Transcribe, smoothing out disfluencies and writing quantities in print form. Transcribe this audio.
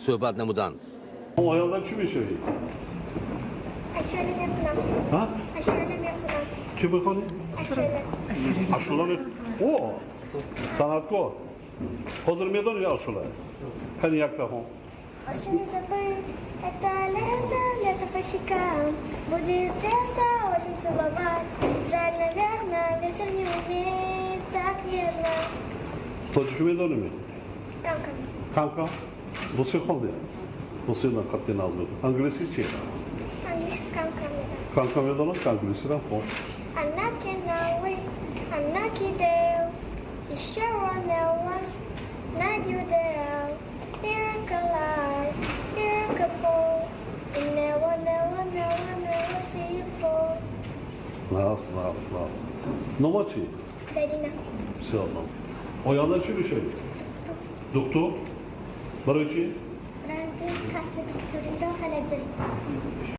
Суҳбат намуданд. Оянда чӣ мешавӣ? Ашӯла мехонам. Ҳа? Ашӯла мехонам. Чӣ бихонӣ? Ашӯла. Ашӯла ме, о, санъаткор. Ҳозир медонӣ ашӯла? Қани, якта хон. Осень не забыть, это лето, лето по щекам. Будет где-то осень целовать. Жаль, наверное, ветер не умеет так нежно. Тоҷикӣ медонӣ? Кам-кам. Кам кам. Русӣ хондӣ? Русӣ на хатти наз мекун. Англисӣ чи? Английский кам-кам медонам. Кам кам медонам, ки англисиам хон. Анаки науи, анаки деу, ишеронеуа, надюдеу, иркалай, иркапо, инева нева нева нева сифо. Нас, нас, нас. Нома чӣ? Дарина. Бисёр ном. Оянда чӣ мешавӣ? Духтур. Барои чӣ? Ранги касби духтуриро хеле дӯст.